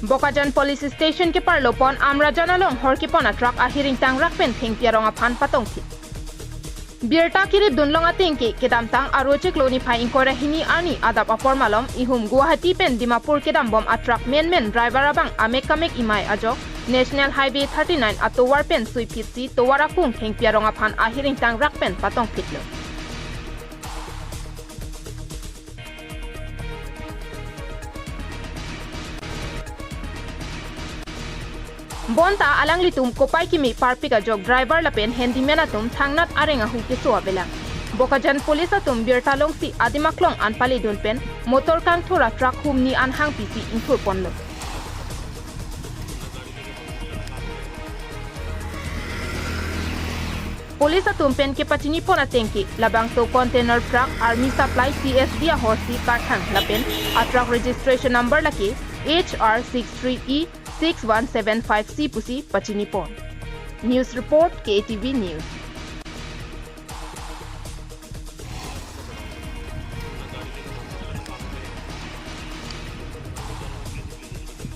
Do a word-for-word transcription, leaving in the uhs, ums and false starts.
Bokajan Police Station keparlo pon Amrajan along hor kepon a-truck ahir ingtangrak pen thengpi arong aphan patongphit. Birta kerip dunlong ateng ke kedamtang Aro chiklo niphai ingkoi ra hini arni adap apor malom ihum Guwahati pen Dimapur kedambom a-truck menmen driver abang amek kamek imai ajok National Highway thirty-nine atovar pen suiphitsi tovar akung thengpi arong aphan ahir ingtangrak pen patongphitlo. Bonta alanglitum kopai kimi parpik ajok driver lapen handyman atum thangnat areng ahu keso avelang. Bokajan Police atum birta longsi adim aklong an paledun pen motor kangthur a-truck humni an hangpisi ingthur ponlo. Police atum pen kepachini pon ateng ke labangso container truck Army Supply C S D ahorsi karthang lapen a-truck registration number lake H R six three E six one seven five C pusi pachini pon. News report, K A T V News.